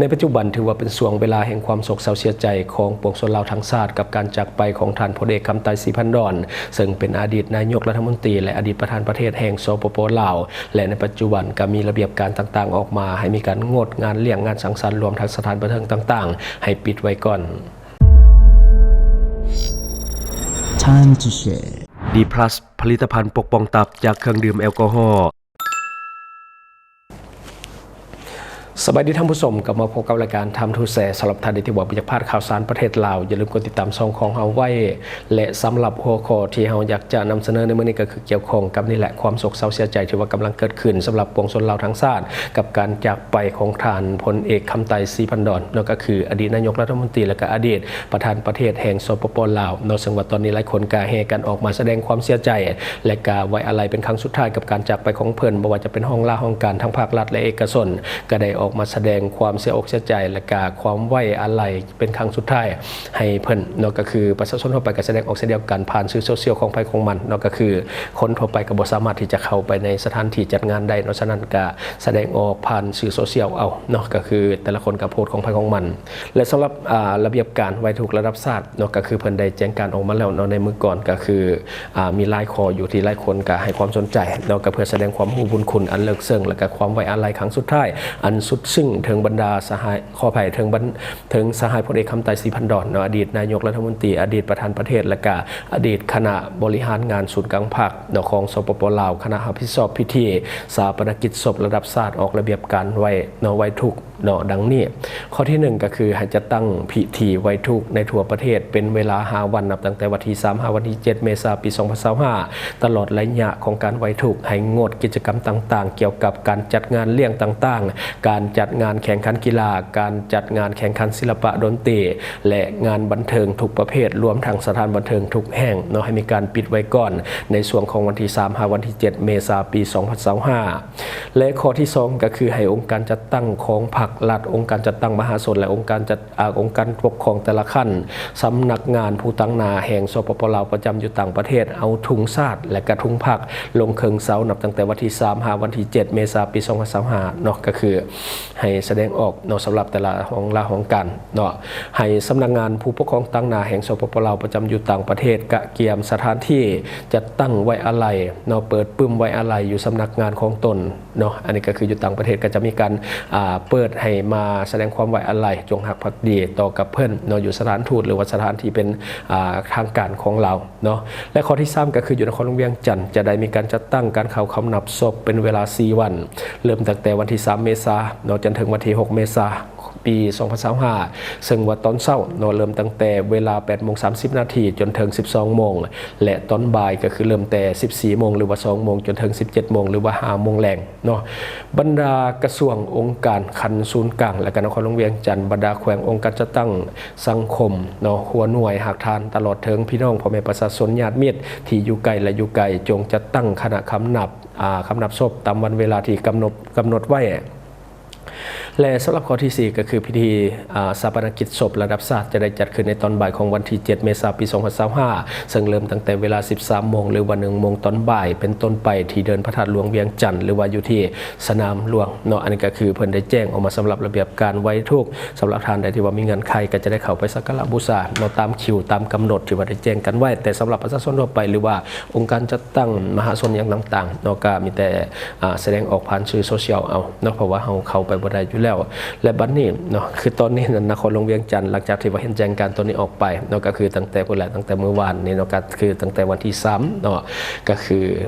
ໃນປັດຈຸບັນຖືວ່າເປັນຊ່ວງເວລາແຫ່ງຄວາມໂສກເສົ້າເສຍໃຈຂອງປວງຊົນລາວທັງຊາດ ກັບການຈາກໄປຂອງທ່ານພົນເອກ ຄຳໄຕ ສີພັນດອນ ເຊິ່ງເປັນອະດີດນາຍົກລັດຖະມົນຕີ ແລະ ອະດີດປະທານປະເທດແຫ່ງ ສປປ ລາວ ແລະ ໃນປັດຈຸບັນກໍມີລະບຽບການຕ່າງໆອອກມາ ໃຫ້ມີການງົດງານລ້ຽງງານສັງສັນ ລວມທັງສະຖານບັນເທີງຕ່າງໆ ໃຫ້ປິດໄວ້ກ່ອນ. Time to share. ດີພລັສ ຜະລິດຕະພັນປົກປ້ອງຕັບຈາກເຄື່ອງດື່ມແອລກໍຮໍ. ສະບາຍດີທ່ານຜູ້ຊົມ, ກັບມາພົບກັບລາຍການ Time to Share. ສຳລັບທ່ານໃດທີ່ວ່າບໍ່ຢາກພາດຂ່າວສານປະເທດລາວ, ຢ່າລືມກົດຕິດຕາມຊ່ອງຂອງເຮົາໄວ້ ແລະ ສຳລັບຫົວຂໍ້ທີ່ເຮົາຢາກຈະນຳສະເໜີໃນມື້ນີ້ ກໍຄືກ່ຽວຂ້ອງກັບນີ້ແຫຼະ, ຄວາມໂສກເສົ້າເສຍໃຈທີ່ວ່າກຳລັງເກີດຂຶ້ນສຳລັບປວງຊົນລາວທັງຊາດ ກັບການຈາກໄປຂອງທ່ານພົນເອກ ຄຳໄຕ ສີພັນດອນ ເນາະ, ກໍຄືອະດີດນາຍົກລັດຖະມົນຕີ ແລະ ກໍອະດີດປະທານປະເທດແຫ່ງ ສປປ ລາວ ເນາະ, ເຊິ່ງວ່າຕອນນີ້ຫຼາຍຄົນກໍແຫ່ກັນອອກມາສະແດງຄວາມເສຍໃຈ ແລະ ກໍໄວ້ອາໄລເປັນຄັ້ງສຸດທ້າຍກັບການຈາກໄປຂອງເພິ່ນ, ບໍ່ວ່າຈະເປັນຫ້ອງລາຫ້ອງການທັງພາກລັດ ແລະ ເອກະຊົນ ກໍໄດ້ອອກມາສະແດງຄວາມເສຍອົກເສຍໃຈ ແລະ ກໍຄວາມໄວ້ອາໄລເປັນຄັ້ງສຸດທ້າຍໃຫ້ເພິ່ນ ເນາະ, ກໍຄືປະຊາຊົນທົ່ວໄປກໍສະແດງອອກເຊັ່ນດຽວກັນຜ່ານສື່ໂຊຊຽວຂອງໃຜຂອງມັນ ເນາະ, ກໍຄືຄົນທົ່ວໄປກໍບໍ່ສາມາດທີ່ຈະເຂົ້າໄປໃນສະຖານທີ່ຈັດງານໄດ້ ເນາະ, ສະນັ້ນກໍສະແດງອອກຜ່ານສື່ໂຊຊຽວເອົາ ເນາະ, ກໍຄືແຕ່ລະຄົນກໍໂພສຂອງໃຜຂອງມັນ ແລະ ສຳລັບ ອາ ລະບຽບການໄຫວ້ທຸກລະດັບຊາດ ເນາະ, ກໍຄືເພິ່ນໄດ້ແຈ້ງການອອກມາແລ້ວເນາະ ໃນມື້ກ່ອນ, ກໍຄື ອາ ມີຫຼາຍຂໍ້ຢູ່ທີ່ຫຼາຍຄົນກໍໃຫ້ຄວາມສົນໃຈເນາະ, ກໍເພື່ອສະແດງຄວາມຮູ້ບຸນຄຸນອັນເລິກເຊິ່ງ ແລະ ກໍຄວາມໄວ້ອາໄລຄັ້ງສຸດທ້າຍອັນສຸດຊຶ້ງ ເຖິງບັນດາສະຫາຍ ຂໍອະໄພ ເຖິງບັນ ເຖິງສະຫາຍພົນເອກ ຄຳໄຕ ສີພັນດອນ ເນາະ, ອະດີດນາຍົກລັດຖະມົນຕີ, ອະດີດປະທານປະເທດ ແລະ ກໍອະດີດຄະນະບໍລິຫານງານສູນກາງພັກເນາະ ຂອງ ສປປ ລາວ, ຄະນະຮັບຜິດຊອບພິທີຊາປະນະກິດສົບລະດັບຊາດ ອອກລະບຽບການໄວ້ເນາະ ໄຫວ້ທຸກ ເນາະ ດັ່ງນີ້. ຂໍ້ທີໜຶ່ງ ກໍຄືໃຫ້ຈັດຕັ້ງພິທີໄຫວ້ທຸກໃນທົ່ວປະເທດເປັນເວລາຫ້າວັນ ນັບຕັ້ງແຕ່ວັນທີສາມຫາວັນທີເຈັດເມສາ ປີສອງພັນຊາວຫ້າ ຕະຫຼອດໄລຍະຂອງການໄຫວ້ທຸກ, ໃຫ້ງົດກິດຈະກຳຕ່າງໆ ກ່ຽວກັບການຈັດງານລ້ຽງຕ່າງໆ, ການຈັດງານແຂ່ງຂັນກິລາ, ການຈັດງານແຂ່ງຂັນສິລະປະດົນຕີ ແລະ ງານບັນເທີງທຸກປະເພດ, ລວມທັງສະຖານບັນເທີງທຸກແຫ່ງເນາະ, ໃຫ້ມີການປິດໄວ້ກ່ອນໃນຊ່ວງຂອງວັນທີສາມຫາວັນທີເຈັດເມສາ ປີສອງພັນຊາວຫ້າ. ແລະ ຂໍ້ທີສອງ ກໍຄືໃຫ້ອົງການຈັດຕັ້ງຂອງພັກລັດ, ອົງການຈັດຕັ້ງມະຫາຊົນ ແລະ ອົງການຈັດ ອາ ອົງການປົກຄອງແຕ່ລະຂັ້ນ, ສຳນັກງານຜູ້ຕາງໜ້າແຫ່ງ ສປປ ລາວ ປະຈຳຢູ່ຕ່າງປະເທດ ເອົາທຸງຊາດ ແລະ ກະທຸງພັກລົງເຄິ່ງເສົາ ນັບຕັ້ງແຕ່ວັນທີສາມຫາວັນທີເຈັດເມສາ ປີສອງພັນຊາວຫ້າ ເນາະ, ກໍຄືໃຫ້ສະແດງອອກເນາະ ສຳລັບແຕ່ລະຫ້ອງລາຫ້ອງການເນາະ, ໃຫ້ສຳນັກງານຜູ້ປົກຄອງຕາງໜ້າແຫ່ງ ສປປ ລາວ ປະຈຳຢູ່ຕ່າງປະເທດ ກະກຽມສະຖານທີ່ຈັດຕັ້ງໄວ້ອາໄລເນາະ, ເປີດປຶ້ມໄວ້ອາໄລຢູ່ສຳນັກງານຂອງຕົນ ເນາະ, ອັນນີ້ກໍຄືຢູ່ຕ່າງປະເທດກໍຈະມີການ ອ່າ ເປີດໃຫ້ມາສະແດງຄວາມໄວ້ອາໄລ ຈົງຮັກພັກດີຕໍ່ກັບເພິ່ນເນາະ ຢູ່ສະຖານທູດ ຫຼືວ່າສະຖານທີ່ເປັນ ອ່າ ທາງການຂອງລາວເນາະ. ແລະ ຂໍ້ທີສາມ ກໍຄືຢູ່ນະຄອນຫຼວງວຽງຈັນ ຈະໄດ້ມີການຈັດຕັ້ງການເຂົ້າຄຳນັບສົບເປັນເວລາສີ່ວັນ ເລີ່ມຕັ້ງແຕ່ວັນທີສາມເມສາເນາະ ຈົນເຖິງວັນທີຫົກເມສາ ປີສອງພັນຊາວຫ້າ ເຊິ່ງວ່າຕອນເຊົ້າເນາະ ເລີ່ມຕັ້ງແຕ່ເວລາແປດໂມງສາມສິບນາທີ ຈົນເຖິງສິບສອງໂມງ ແລະ ຕອນບ່າຍກໍຄືເລີ່ມແຕ່ສິບສີ່ໂມງ ຫຼືວ່າສອງໂມງ ຈົນເຖິງສິບເຈັດໂມງ ຫຼືວ່າຫ້າໂມງແລງ ເນາະ. ບັນດາກະຊວງ, ອົງການຂັ້ນສູນກາງ ແລະ ກະນະຄອນຫຼວງວຽງຈັນ, ບັນດາແຂວງ, ອົງການຈັດຕັ້ງສັງຄົມເນາະ, ຫົວໜ່ວຍຮາກຖານ ຕະຫຼອດເຖິງພີ່ນ້ອງພໍ່ແມ່ປະຊາຊົນ, ຍາດມິດທີ່ຢູ່ໃກ້ ແລະ ຢູ່ໄກ ຈົ່ງຈັດຕັ້ງຄະນະຄຳນັບ ອ່າ ຄຳນັບສົບຕາມວັນເວລາທີ່ກຳນົດ ກຳນົດໄວ້. ແລະ ສຳລັບຂໍ້ທີສີ່ ກໍຄືພິທີ ອ່າ ຊາປະນະກິດສົບລະດັບຊາດ ຈະໄດ້ຈັດຂຶ້ນໃນຕອນບ່າຍຂອງວັນທີເຈັດເມສາ ປີສອງພັນຊາວຫ້າ ເຊິ່ງເລີ່ມຕັ້ງແຕ່ເວລາສິບສາມໂມງ ຫຼືວ່າໜຶ່ງໂມງຕອນບ່າຍເປັນຕົ້ນໄປ ທີ່ເດີ່ນພະທາດຫຼວງວຽງຈັນ ຫຼືວ່າຢູ່ທີ່ສະໜາມຫຼວງເນາະ. ອັນນີ້ກໍຄືເພິ່ນໄດ້ແຈ້ງອອກມາສຳລັບລະບຽບການໄຫວ້ທຸກ ສຳລັບທ່ານໃດທີ່ວ່າມີເງື່ອນໄຂ ກໍຈະໄດ້ເຂົ້າໄປສັກກາລະບູຊາເນາະ ຕາມຄິວຕາມກຳນົດທີ່ວ່າໄດ້ແຈ້ງກັນໄວ້. ແຕ່ສຳລັບປະຊາຊົນທົ່ວໄປ ຫຼືວ່າອົງການຈັດຕັ້ງມະຫາຊົນຫຍັງຕ່າງໆເນາະ ກໍມີແຕ່ ອ່າ ສະແດງອອກຜ່ານສື່ໂຊຊຽວເອົາເນາະ ເພາະວ່າເຮົາເຂົ້າໄປບໍ່ໄດ້ຢູ່ແລ້ວ. ແລະ ບັດນີ້ເນາະ ຄືຕອນນີ້ນະ ນະຄອນຫຼວງວຽງຈັນ ຫຼັງຈາກທີ່ວ່າເຫັນແຈ້ງການຕົວນີ້ອອກໄປເນາະ ກໍຄືຕັ້ງແຕ່ພຸ້ນແຫຼະ ຕັ້ງແຕ່ມື້ວານນີ້ເນາະ ກໍຄືຕັ້ງແຕ່ວັນທີສາມເນາະ ກໍຄື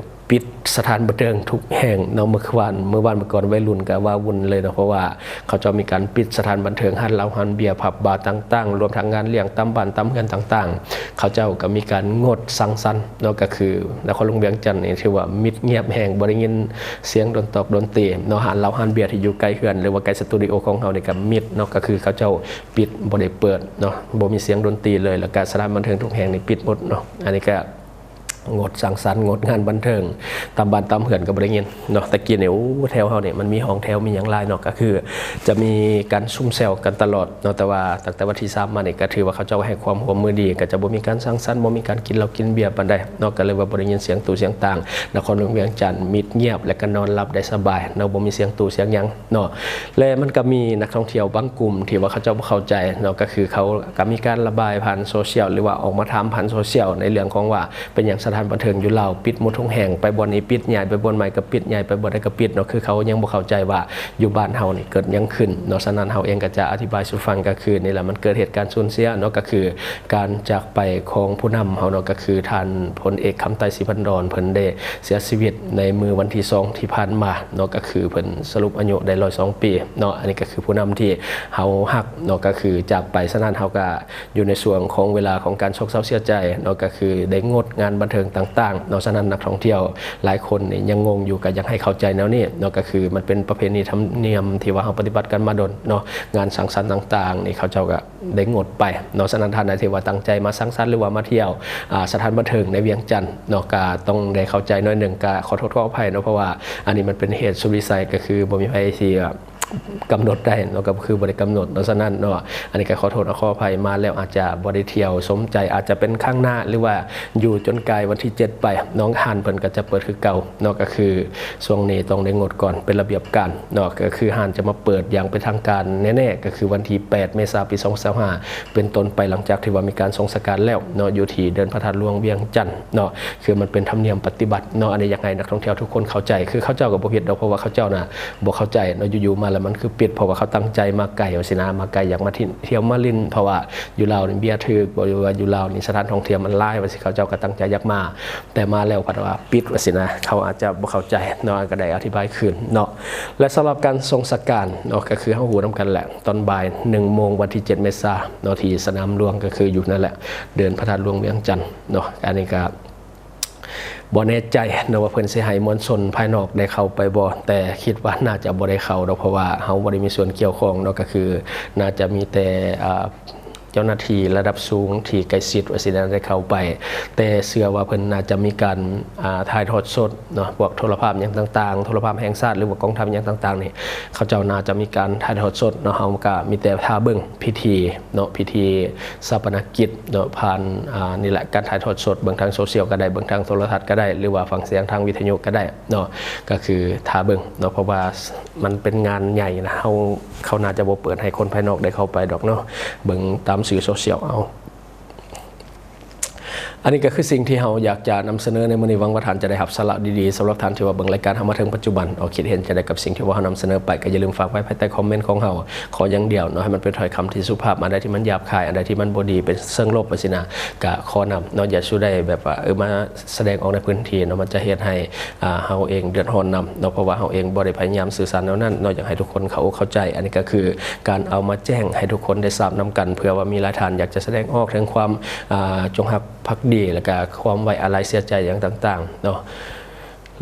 ປິດສະຖານບັນເທີງທຸກແຫ່ງເນາະ. ມື້ວານ ມື້ວານມື້ກ່ອນ ໄວລຸ້ນກໍວ່າວຸ່ນເລີຍເນາະ ເພາະວ່າເຂົາເຈົ້າມີການປິດສະຖານບັນເທີງ, ຮ້ານເຫຼົ້າຮ້ານເບຍ, ຜັບບາຕ່າງໆ ລວມທັງງານລ້ຽງຕາມບ້ານຕາມເຮືອນຕ່າງໆ ເຂົາເຈົ້າກໍມີການງົດສັງສັນເນາະ. ກໍຄືນະຄອນຫຼວງວຽງຈັນນີ້ຖືວ່າມິດງຽບແຮງ ບໍ່ໄດ້ຍິນສຽງດົນຕອກດົນຕີເນາະ. ຮ້ານເຫຼົ້າຮ້ານເບຍທີ່ຢູ່ໃກ້ເຮືອນ ຫຼືວ່າໃກ້ສະຕູດິໂອຂອງເຮົານີ້ກໍມິດເນາະ ກໍຄືເຂົາເຈົ້າປິດ ບໍ່ໄດ້ເປີດເນາະ ບໍ່ມີສຽງດົນຕີເລີຍ ແລ້ວກໍສະຖານບັນເທີງທຸກແຫ່ງນີ້ປິດໝົດເນາະ. ອັນນີ້ກໍ ງົດສັງສັນ ງົດງານບັນເທີງ ຕາມບ້ານຕາມເຮືອນກໍບໍ່ໄດ້ຍິນເນາະ. ແຕ່ກີ້ນີ້ ໂອ້ ແຖວເຮົານີ້ມັນມີຫ້ອງແຖວມີຫຍັງຫຼາຍເນາະ ກໍຄືຈະມີການຊຸມແຊວກັນຕະຫຼອດເນາະ. ແຕ່ວ່າຕັ້ງແຕ່ວັນທີສາມມານີ້ ກໍຖືວ່າເຂົາເຈົ້າໃຫ້ຄວາມຮ່ວມມືດີ ກໍຈະບໍ່ມີການສັງສັນ ບໍ່ມີການກິນເຫຼົ້າກິນເບຍປານໃດເນາະ. ກໍເລີຍວ່າບໍ່ໄດ້ຍິນສຽງຕູ້ສຽງຕ່າງ ນະຄອນຫຼວງວຽງຈັນມິດງຽບ ແລະກໍນອນຫຼັບໄດ້ສະບາຍເນາະ ບໍ່ມີສຽງຕູ້ສຽງຫຍັງເນາະ. ແລະມັນກໍມີນັກທ່ອງທ່ຽວບາງກຸ່ມທີ່ວ່າເຂົາເຈົ້າບໍ່ເຂົ້າໃຈເນາະ ກໍຄືເຂົາກໍມີການລະບາຍຜ່ານໂຊຊຽວ ຫຼືວ່າອອກມາຖາມຜ່ານໂຊຊຽວ ໃນເລື່ອງຂອງວ່າເປັນຫຍັງສະຖານບັນເທີງຢູ່ລາວປິດໝົດທຸກແຫ່ງ ໄປບ່ອນນີ້ປິດ ຍ້າຍໄປບ່ອນໃໝ່ກໍປິດ ຍ້າຍໄປບ່ອນໃດກໍປິດເນາະ. ຄືເຂົາຍັງບໍ່ເຂົ້າໃຈວ່າຢູ່ບ້ານເຮົານີ້ເກີດຫຍັງຂຶ້ນເນາະ. ສະນັ້ນເຮົາເອງກໍຈະອະທິບາຍສູ່ຟັງ ກໍຄືນີ້ລະ ມັນເກີດເຫດການສູນເສຍເນາະ ກໍຄືການຈາກໄປຂອງຜູ້ນຳເຮົາເນາະ ກໍຄືທ່ານພົນເອກ ຄຳໄຕ ສີພັນດອນ ເພິ່ນໄດ້ເສຍຊີວິດໃນມື້ວັນທີສອງທີ່ຜ່ານມາເນາະ. ກໍຄືເພິ່ນສະຫຼຸບອາຍຸໄດ້ຮ້ອຍສອງປີເນາະ. ອັນນີ້ກໍຄືຜູ້ນຳທີ່ເຮົາຮັກເນາະ ກໍຄືຈາກໄປ. ສະນັ້ນເຮົາກໍຢູ່ໃນຊ່ວງຂອງເວລາຂອງການໂສກເສົ້າເສຍໃຈເນາະ ກໍຄືໄດ້ງົດງານບັນເທີງຕ່າງໆເນາະ. ສະນັ້ນນັກທ່ອງທ່ຽວຫຼາຍຄົນນີ້ຍັງງົງຢູ່ ກໍຢາກໃຫ້ເຂົ້າໃຈແນວນີ້ເນາະ ກໍຄືມັນເປັນປະເພນີທຳນຽມທີ່ວ່າເຮົາປະຕິບັດກັນມາດົນເນາະ. ງານສັງສັນຕ່າງໆນີ້ ເຂົາເຈົ້າກໍ ໄດ້ງົດໄປເນາະ. ສະນັ້ນທ່ານໃດທີ່ວ່າຕັ້ງໃຈມາສັງສັນ ຫຼືວ່າມາທ່ຽວ ອາ ສະຖານບັນເທີງໃນວຽງຈັນເນາະ ກະຕ້ອງໄດ້ເຂົ້າໃຈໜ້ອຍໜຶ່ງ ກະຂໍໂທດຂໍອະໄພເນາະ ເພາະວ່າອັນນີ້ມັນເປັນເຫດສຸດວິໄສ ກໍຄືບໍ່ມີໃຜທີ່ ອາ ກຳນົດໄດ້ເນາະ ກໍຄືບໍ່ໄດ້ກຳນົດເນາະ. ສະນັ້ນເນາະ ອັນນີ້ກໍຂໍໂທດຂໍອະໄພ ມາແລ້ວອາດຈະບໍ່ໄດ້ທ່ຽວສົມໃຈ ອາດຈະເປັນຄັ້ງໜ້າ ຫຼືວ່າຢູ່ຈົນກາຍວັນທີເຈັດໄປເນາະ ຮ້ານເພິ່ນກໍຈະເປີດຄືເກົ່າເນາະ. ກໍຄືຊ່ວງນີ້ຕ້ອງໄດ້ງົດກ່ອນ ເປັນລະບຽບການ ເນາະ ກໍຄືຮ້ານຈະມາເປີດຢ່າງເປັນທາງການແນ່ໆ ກໍຄືວັນທີແປດເມສາ ປີສອງພັນຊາວຫ້າ ເປັນຕົ້ນໄປ ຫຼັງຈາກທີ່ວ່າມີການສົ່ງສະການແລ້ວເນາະ ຢູ່ທີ່ເດີ່ນພະທາດຫຼວງວຽງຈັນເນາະ. ຄືມັນເປັນທຳນຽມປະຕິບັດເນາະ ອັນນີ້ຢາກໃຫ້ນັກທ່ອງທ່ຽວທຸກຄົນເຂົ້າໃຈ. ຄືເຂົາເຈົ້າກໍບໍ່ຜິດດອກ ເພາະວ່າເຂົາເຈົ້ານະບໍ່ເຂົ້າໃຈເນາະ ຢູ່ໆມາແລ້ວມັນຄືປິດ ເພາະວ່າເຂົາຕັ້ງໃຈມາໄກວ່າຊີ້ນະ ມາໄກ ຢາກມາທ່ຽວມາຫຼິ້ນ ເພາະວ່າຢູ່ລາວນີ້ເບຍຖືກ ຫຼືວ່າຢູ່ລາວນີ້ສະຖານທ່ອງທ່ຽວມັນຫຼາຍວ່າຊີ້ ເຂົາເຈົ້າກໍຕັ້ງໃຈຢາກມາ ແຕ່ມາແລ້ວພັດວ່າປິດວ່າຊີ້ນະ ເຂົາອາດຈະບໍ່ເຂົ້າໃຈເນາະ ກໍໄດ້ອະທິບາຍຄືນເນາະ. ແລະສຳລັບການສົ່ງສະການເນາະ ກໍຄືເຮົາຮູ້ນຳກັນແຫຼະ ຕອນບ່າຍໜຶ່ງໂມງ ວັນທີເຈັດເມສາເນາະ ທີ່ສະໜາມຫຼວງ ກໍຄືຢູ່ນັ້ນແຫຼະ ເດີ່ນພະທາດຫຼວງວຽງຈັນເນາະ. ອັນນີ້ກໍບໍ່ແນ່ໃຈເນາະວ່າເພິ່ນຊິໃຫ້ມວນຊົນພາຍນອກໄດ້ເຂົ້າໄປບໍ່ ແຕ່ຄິດວ່າໜ້າຈະບໍ່ໄດ້ເຂົ້າດອກ ເພາະວ່າເຮົາບໍ່ໄດ້ມີສ່ວນກ່ຽວຂ້ອງເນາະ ກໍຄືໜ້າຈະມີແຕ່ ອາ ເຈົ້າໜ້າທີ່ລະດັບສູງທີ່ໃກ້ຊິດວ່າຊີ້ນະ ໄດ້ເຂົ້າໄປ ແຕ່ເຊື່ອວ່າເພິ່ນໜ້າຈະມີການ ອາ ຖ່າຍທອດສົດເນາະ ພວກໂທລະພາບຫຍັງຕ່າງໆ ໂທລະພາບແຫ່ງຊາດ ຫຼືວ່າກອງທັບຫຍັງຕ່າງໆນີ້ ເຂົາເຈົ້າໜ້າຈະມີການຖ່າຍທອດສົດເນາະ. ເຮົາກໍມີແຕ່ຖ້າເບິ່ງພິທີເນາະ ພິທີຊາປະນະກິດເນາະ ຜ່ານ ອາ ນີ້ແຫຼະ ການຖ່າຍທອດສົດ ເບິ່ງທາງໂຊຊຽວກໍໄດ້ ເບິ່ງທາງໂທລະທັດກໍໄດ້ ຫຼືວ່າຟັງສຽງທາງວິທະຍຸກໍໄດ້ເນາະ. ກໍຄືຖ້າເບິ່ງເນາະ ເພາະວ່າ ມັນເປັນງານໃຫຍ່ນະ ເຮົາ ເຂົາໜ້າຈະບໍ່ເປີດໃຫ້ຄົນພາຍນອກໄດ້ເຂົ້າໄປດອກເນາະ ເບິ່ງຕາມສື່ໂຊຊຽວເອົາ. ອັນນີ້ກໍຄືສິ່ງທີ່ເຮົາຢາກຈະນຳສະເໜີໃນມື້ນີ້ ຫວັງວ່າທ່ານຈະໄດ້ຮັບສາລະດີໆ. ສຳລັບທ່ານທີ່ວ່າເບິ່ງລາຍການເຮົາມາເຖິງປັດຈຸບັນເນາະ ຄິດເຫັນຈັ່ງໃດກັບສິ່ງທີ່ວ່າເຮົານຳສະເໜີໄປ ກໍຢ່າລືມຝາກໄວ້ພາຍໃຕ້ຄອມເມັນຂອງເຮົາ ຂໍຢ່າງດຽວເນາະ ໃຫ້ມັນເປັນຖ້ອຍຄຳທີ່ສຸພາບ ອັນໃດທີ່ມັນຫຍາບຄາຍ ອັນໃດທີ່ມັນບໍ່ດີ ເປັນເຊີງລົບວ່າຊີ້ນະ ກໍຂໍນຳເນາະ ຢ່າສູ່ໄດ້ແບບວ່າ ເອີ ມາ ສະແດງອອກໃນພື້ນທີ່ເນາະ ມັນຈະເຮັດໃຫ້ ອາ ເຮົາເອງເດືອດຮ້ອນນຳເນາະ ເພາະວ່າເຮົາເອງບໍ່ໄດ້ພະຍາຍາມສື່ສານແນວນັ້ນເນາະ. ຢາກໃຫ້ທຸກຄົນເຂົ້າອົກເຂົ້າໃຈ ອັນນີ້ກໍຄືການເອົາມາແຈ້ງໃຫ້ທຸກຄົນໄດ້ຊາບນຳກັນ ເພື່ອວ່າມີຫຼາຍທ່ານຢາກຈະສະແດງອອກເຖິງຄວາມ ອາ ຈົງຮັກພັກດີ ແລະກະຄວາມໄວ້ອາໄລເສຍໃຈຫຍັງຕ່າງໆເນາະ.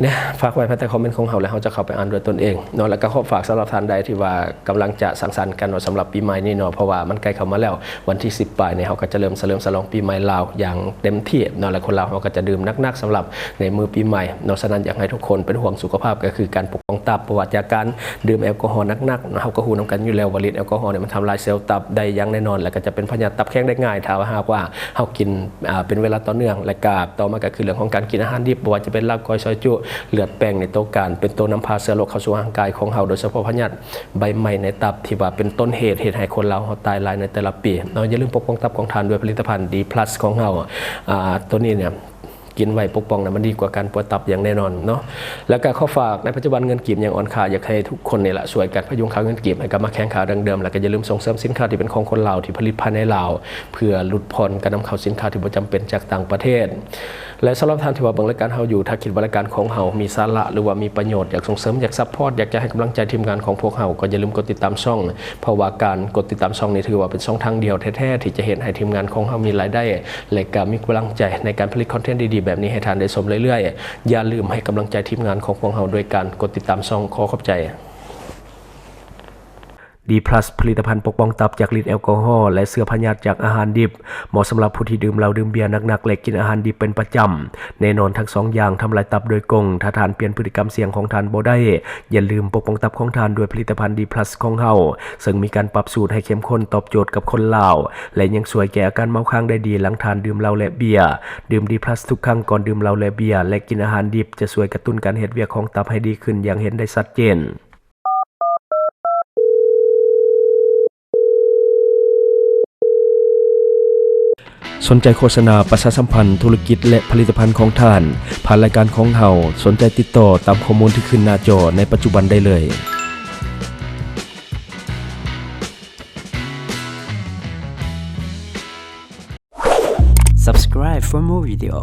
ເນຍ ຝາກໄວ້ພາຍໃຕ້ຄອມເມັນຂອງເຮົາ ແລ້ວເຮົາຈະເຂົ້າໄປອ່ານດ້ວຍຕົນເອງເນາະ. ແລ້ວກໍຂໍຝາກສຳລັບທ່ານໃດທີ່ວ່າກຳລັງຈະສັງສັນກັນເນາະ ສຳລັບປີໃໝ່ນີ້ເນາະ ເພາະວ່າມັນໃກ້ເຂົ້າມາແລ້ວ ວັນທີສິບປາຍນີ້ ເຮົາກໍຈະເລີ່ມສະເຫຼີມສະຫຼອງປີໃໝ່ລາວຢ່າງເຕັມທີ່ເນາະ ແລະຄົນລາວເຮົາກໍຈະດື່ມໜັກໆ ສຳລັບໃນມື້ປີໃໝ່ເນາະ. ສະນັ້ນຢາກໃຫ້ທຸກຄົນເປັນຫ່ວງສຸຂະພາບ ກໍຄືການປົກປ້ອງຕັບ ບໍ່ວ່າຈາກການດື່ມແອລກໍຮໍໜັກໆເນາະ. ເຮົາກໍຮູ້ນຳກັນຢູ່ແລ້ວວ່າລິດແອລກໍຮໍນີ້ມັນທຳລາຍເຊວຕັບໄດ້ຢ່າງແນ່ນອນ ແລະກໍຈະເປັນພະຍາດຕັບແຂງໄດ້ງ່າຍ ຖ້າວ່າຫາກວ່າເຮົາກິນ ອາ ເປັນເວລາຕໍ່ເນື່ອງ. ແລະກະຕໍ່ມາກໍຄືເລື່ອງຂອງການກິນອາຫານດິບ ບໍ່ວ່າຈະເປັນລາບກ້ອຍ ຊອຍຈຸ ເລືອດ ແປ້ງ ໃນໂຕການ ເປັນໂຕນຳພາເຊື້ອໂລກເຂົ້າສູ່ຮ່າງກາຍຂອງເຮົາ ໂດຍສະເພາະພະຍາດ ໃບໄມ້ໃນຕັບທີ່ວ່າເປັນຕົ້ນເຫດ ເຮັດໃຫ້ຄົນລາວເຮົາຕາຍຫຼາຍໃນແຕ່ລະປີເນາະ. ຢ່າລືມປົກປ້ອງຕັບຂອງທ່ານດ້ວຍຜະລິດຕະພັນ ດີພລັສ ຂອງເຮົາ. ອາ ໂຕນີ້ເນຍ ກິນໄວ້ປົກປ້ອງນະ ມັນດີກວ່າການປ່ວຍຕັບຢ່າງແນ່ນອນເນາະ. ແລ້ວກະຂໍຝາກ ໃນປັດຈຸບັນເງິນກີບຍັງອ່ອນຄ່າ ຢາກໃຫ້ທຸກຄົນນີ້ລະຊ່ວຍກັນພະຍຸງຄ່າເງິນກີບໃຫ້ກັບມາແຂງຄ່າດັ່ງເດີມ ແລ້ວກະຢ່າລືມສົ່ງເສີມສິນຄ້າທີ່ເປັນຂອງຄົນລາວ ທີ່ຜະລິດພາຍໃນລາວ ເພື່ອຫຼຸດຜ່ອນການນຳເຂົ້າສິນຄ້າທີ່ບໍ່ຈຳເປັນຈາກຕ່າງປະເທດ. ແລະສຳລັບທ່ານທີ່ວ່າເບິ່ງລາຍການເຮົາຢູ່ ຖ້າຄິດວ່າລາຍການຂອງເຮົາມີສາລະ ຫຼືວ່າມີປະໂຫຍດ ຢາກສົ່ງເສີມ ຢາກຊັບພອດ ຢາກຈະໃຫ້ກຳລັງໃຈທີມງານຂອງພວກເຮົາ ກໍຢ່າລືມກົດຕິດຕາມຊ່ອງ ເພາະວ່າການກົດຕິດຕາມຊ່ອງນີ້ຖືວ່າເປັນຊ່ອງທາງດຽວແທ້ໆ ທີ່ຈະເຮັດໃຫ້ທີມງານຂອງເຮົາມີລາຍໄດ້ ແລະກະມີກຳລັງໃຈໃນການຜະລິດຄອນເທັນດີໆແບບນີ້ໃຫ້ທ່ານໄດ້ຊົມເລື້ອຍໆ. ຢ່າລືມໃຫ້ກຳລັງໃຈທີມງານຂອງພວກເຮົາດ້ວຍການກົດຕິດຕາມຊ່ອງ. ຂໍຂອບໃຈ. ດີພລັສ ຜະລິດຕະພັນປົກປ້ອງຕັບຈາກລິດແອລກໍຮໍ ແລະ ເຊື້ອພະຍາດຈາກອາຫານດິບ, ເໝາະສຳລັບຜູ້ທີ່ດື່ມເຫຼົ້າ, ດື່ມເບຍໜັກໆ ແລະ ກິນອາຫານດິບເປັນປະຈຳ. ແນ່ນອນ, ທັງສອງຢ່າງທຳລາຍຕັບໂດຍກົງ. ຖ້າທ່ານປ່ຽນພຶດຕິກຳສ່ຽງຂອງທ່ານບໍ່ໄດ້, ຢ່າລືມປົກປ້ອງຕັບຂອງທ່ານດ້ວຍຜະລິດຕະພັນດີພລັສຂອງເຮົາ, ເຊິ່ງມີການປັບສູດໃຫ້ເຂັ້ມຂຸ້ນຕອບໂຈດກັບຄົນລາວ ແລະ ຍັງຊ່ວຍແກ້ອາການເມົາຄ້າງໄດ້ດີຫຼັງທ່ານດື່ມເຫຼົ້າ ແລະ ເບຍ. ດື່ມດີພລັສທຸກຄັ້ງກ່ອນດື່ມເຫຼົ້າ ແລະ ເບຍ ແລະ ກິນອາຫານດິບ ຈະຊ່ວຍກະຕຸ້ນການເຮັດວຽກຂອງຕັບໃຫ້ດີຂຶ້ນຢ່າງເຫັນໄດ້ຊັດເຈນ. ສົນໃຈໂຄສະນາປະຊາສຳພັນທຸລະກິດ ແລະ ຜະລິດຕະພັນຂອງທ່ານ ຜ່ານລາຍການຂອງເຮົາ, ສົນໃຈຕິດຕໍ່ຕາມຂໍ້ມູນທີ່ຂຶ້ນໜ້າຈໍໃນປັດຈຸບັນໄດ້ເລີຍ. Subscribe for more video.